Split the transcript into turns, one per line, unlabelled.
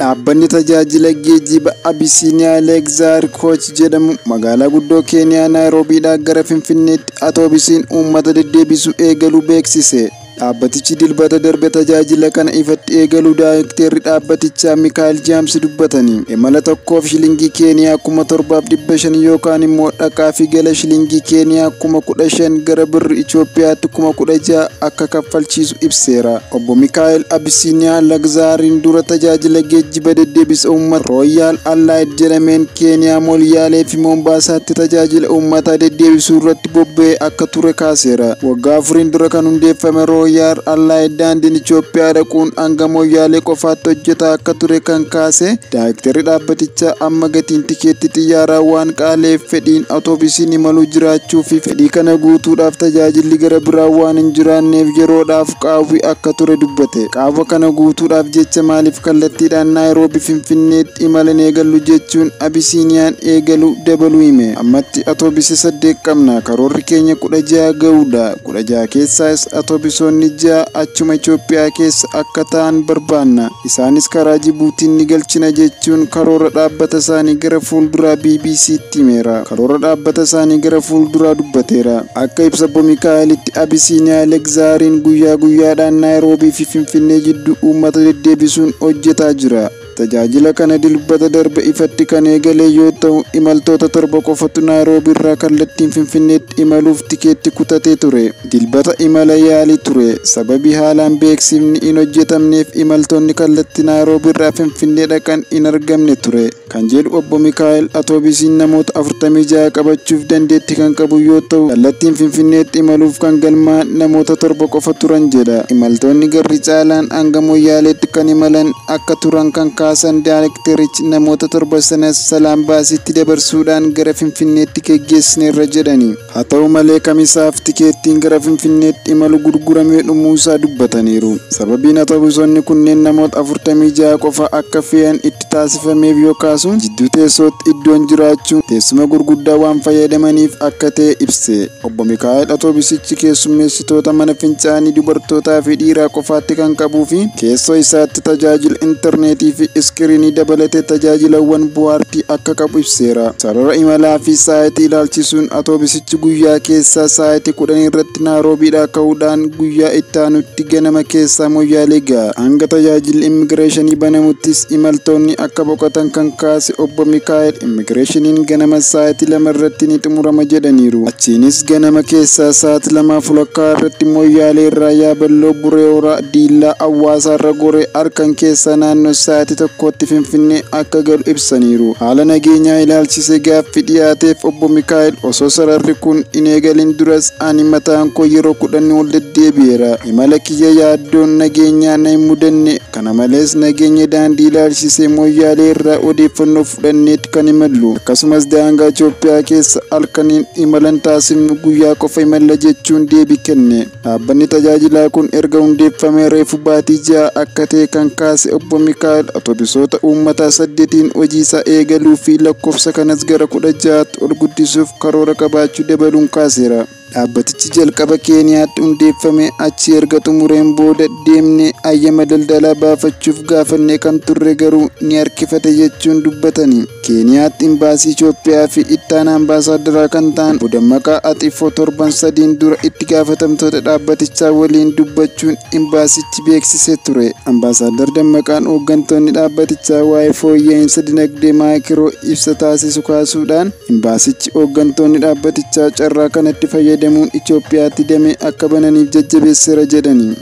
Dhaabbanni tajaajila geejjiba Abisiiniyaa Luxury Coach jedhamu magaalaa guddoo Keeniyaa Naayiroobiidhaa gara Finfinneetti atoobisiin uummata deddeebisu eegaluu beeksise. Dhaabbatichi Dilbata darbe tajaajila kana ifatti eegaluu daayirikteerri dhaabbatichaa Mikaa'el Jaamsi dubbatanii. Imala tokkoof shilingii Keeniyaa 7,500 yookaan immoo dhaqaa fi gala shilingii Keeniyaa 15,000 gara birri Itoophiyaatti 16,000 akka kaffalchiisu ibseera. Obbo Mikaa'el Abisiiniyaa Luxuryn dura tajaajila geejjiba deddeebisa uummata Royal Allied jedhameen Keeniyaa Moyyaalee fi Moombaasaatti tajaajila uummataa deddeebisuu irratti bobba'ee akka ture kaaseera. Waggaa 4 dura kan hundeeffame Royal Allied daandiin Itoophiyaa dhaquun hanga Moyyaalee qofaatti hojjetaa akka ture kan kaase daayirikteerri dhaabbatichaa amma gatiin tikeettii xiyyaaraa waan qaaleef fedhiin atoobisiin imaluu jiraachuu fi fedhii kana guutuudhaaf tajaajilli gara biraa waan hin jiraanneef yeroodhaaf qaawwi akka ture dubbate. Qaawwa kana guutuudhaaf jecha maaliif kallattiidhaan Naayiroobii Finfinneetti imalan eegallu jechuun Abisiiniyaan eegaluu dabaluu hime. Ammatti atoobisii 8 qabna, karoorri keenya 16 ga'uudha. 16 keessaas atoobisoonni 6 achuma Itoophiyaa keessa akka ta'an barbaanna. Isaanis karaa Jibuutiin ni galchina jechuun karoora dhaabbata isaanii gara fuulduraa BBC'tti himeera. Karoora dhaabbata isaanii gara fuulduraa dubbateera. Akka ibsa Obbo Mikaa'elitti Abisiiniyaa Luxuryn guyyaa guyyaadhaan Naayiroobii fi Finfinnee jidduu uummata deddeebisuun hojjetaa jira. Tajaajila kana Dilbata darbe ifatti kan eegale yoo ta'u imaltoota 7 qofatu Naayiroobii irraa kallattiin Finfinneetti imaluuf tikeetti kutatee ture. Dilbata imala yaalii ture. Sababii haalaan beeksifni hin hojjetamneef imaltoonni kallattii Naayiroobii irraa Finfinnee dhaqan hin argamne ture. Kan jedhu Obbo Mikaa'el atoobisiin namoota 46 qabachuuf dandeettii kan qabu yoo ta'u kallattiin Finfinneetti imaluuf kan galmaa'an namoota 7 qofa turan jedha. Imaltoonni garri caalaan hanga Moyyaaleetti kan imalan akka turan kan kaasan daayirikterichi namoota 7 sanas Salaam Baasiitti dabarsuudhaan gara Finfinneetti geggeessineerra jedhani. Haa ta'u malee kamisaaf tikeettiin gara Finfinneetti imalu gurguramee dhumuusaa dubbataniiru. Sababiin atoobisoonni kunneen namoota 46 qofa akka fe'an itti taasifameef yoo kaasu jidduu teessootti iddoon jiraachuun teessuma gurguddaa waan fayyadamaniif akka ta'e ibse. Obbo Mikaa'el atoobisichi keessummeessitoota mana fincaanii dubartootaa fi dhiiraa qofaatti kan qabuu fi keessoo isaatti tajaajila intarneetii fi iskiriinii dabalatee tajaajilawwan bohaartii akka qabu ibseera. Sarara imalaa fi sa'aatii ilaalchisuun atoobisichi guyyaa keessaa sa'aatii 10 irratti Naayiroobiidhaa ka'uudhaan guyyaa itti aanutti ganama keessaa Moyyaalee ga'a. Hanga tajaajilli immigireeshinii banamuttis imaltoonni akka boqotan kan kaase Obbo Mikaa'el immigireeshiniin ganama sa'aatii 2 irratti ni xumurama jedhaniiru. Achiinis ganama keessaa sa'aatii 2:30 irratti Moyyaalee irraa Yaaballoo Buree Horaa Diillaa Hawaasaarra goree halkan keessaa naannoo sa'aatii 1tti Finfinnee akka galu ibsaniiru. Haala nageenyaa ilaalchisee gaaffii dhiyaateef Obbo Mikaa'el osoo sararri kun hin eegalin duras ani mataan koo yeroo 10 ol deddeebi'eera. Imala kiyya yaaddoon nageenyaa na hin mudanne. Kana malees nageenya daandii ilaalchisee Moyyaalee irraa odeeffannoo fudhanneetti kan imallu. Akkasumas daangaa Itoophiyaa keessa halkaniin imalan taasifnu guyyaa qofa imalla jechuun deebii kenne. Dhaabbanni tajaajilaa kun erga hundeeffamee reefu baatii 6 akka ta'e kan kaase Obbo Mikaa'el atoobisoota uummataa 8 hojii isaa eegaluu fi lakkoofsa kanas gara 16tti ol guddisuuf karoora qabaachuu dabaluun kaaseera. Dhaabbatichi jalqaba Keeniyaatti hundeeffame achi erga xumureen booda deemnee ayyama daldalaa baafachuuf gaafannee kan turre garuu ni harkifate jechuun dubbatani. Keeniyaatti imbaasii Itoophiyaa fi ittaana ambaasaadaraa kan ta'an Obbo Dammaqaa Axifoo torban 3 dura itti gaafatamtoota dhaabbatichaa waliin dubbachuun imbaasichi beeksisee ture. Ambaasaaddar Dammaqaan hooggantoonni dhaabbatichaa waa'ee fooyya'insa dinagdee maakiroo ibsa taasisu kaasuudhaan imbaasichi hooggantoonni dhaabbatichaa carraa kanatti fayyadamuun Itoophiyaatti damee akka bananiif jajjabeesseera jedhani.